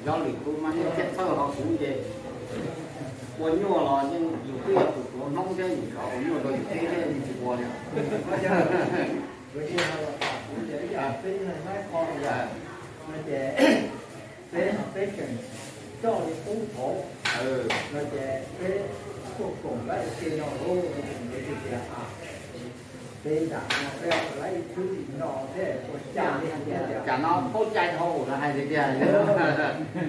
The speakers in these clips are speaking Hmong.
Yob Lwm Tub mas yeej txhawj hlo kuv ces ua nyuaj los yeej yus twb yog tus tuav Hmoob thiab yus xav ua nyuaj rau yus thiab yeej tsis ua li. Kuv ces ho los tham kuv ces ib yam peb neeg Hmoob qho no ces peb no peb tseem coj li qub hauv no ces peb tuaj koom lawv ua ke no lauj, ces tias peb nram no peb laib ib txwm no thiab ua cas li hais tias cas no paub cai dhau lawv hais tias tiag.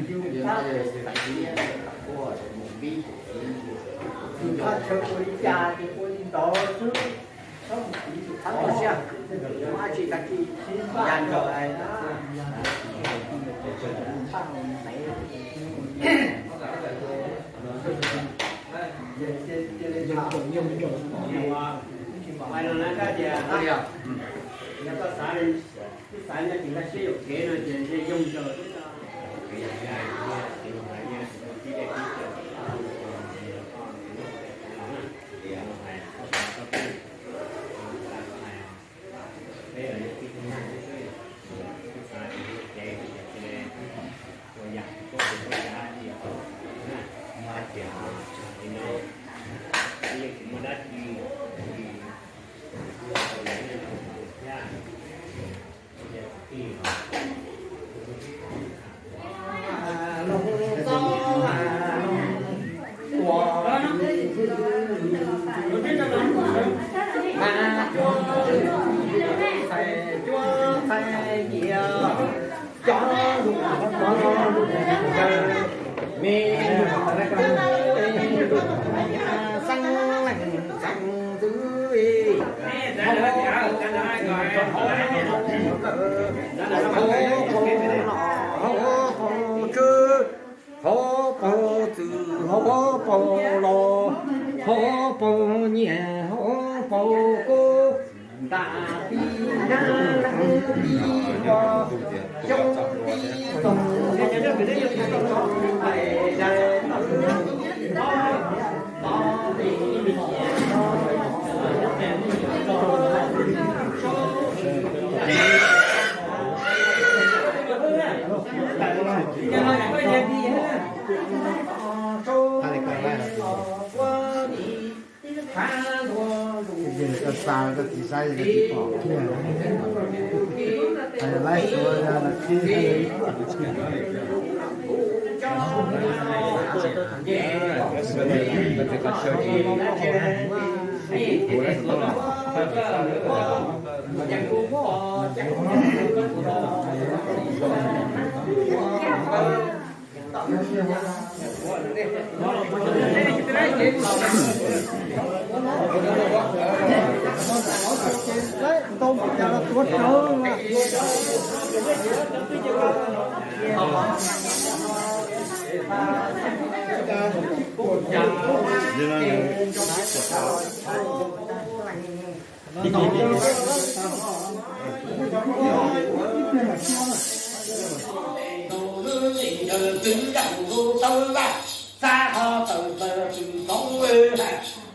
Yus no yus xaiv txiv mus pib tus txiv, yus thaj chaw ua li cas ces ua li ntawd xwb. Thab tau siab, ab tsi tag kis ya nraud hais. Hais no na, koj tias, koj xav, koj xav nyob tim nqa siab yuam kev no ces ntshe yoog rau. Hauv paus txwm, hauv paus los, hauv paus nyiaj, hauv paus kub, ntam tib nab leej tib ua, xyoob tib toog, nqaij dais tawv. Koj xa koj txiv saib koj tsis pom thiab. Laib suav yog los tib.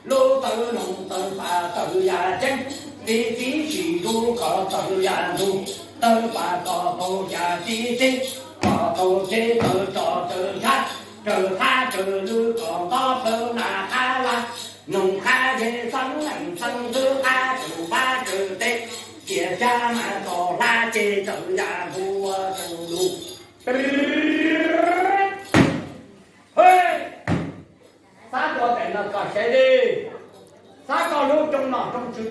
Lub tawv noog tawv pas tawv yam ceeb, txiv txiv sim ntub kom tawv yam ntug, tawv pas kom tau yam txiv txiv, kom tau tsev tawv tso tawv ntshav, tawv qab tawv lwj kom ntob plawv nas qab laj, noog qab yej xeeb leej xeeb ntxwv qab tawv pab tawv teb, cia xyab mas tso hlab ces tawv yam ntug ua tawv lug. Xab tua tes no kom saib li, xab koj lub rooj nom rooj tswv.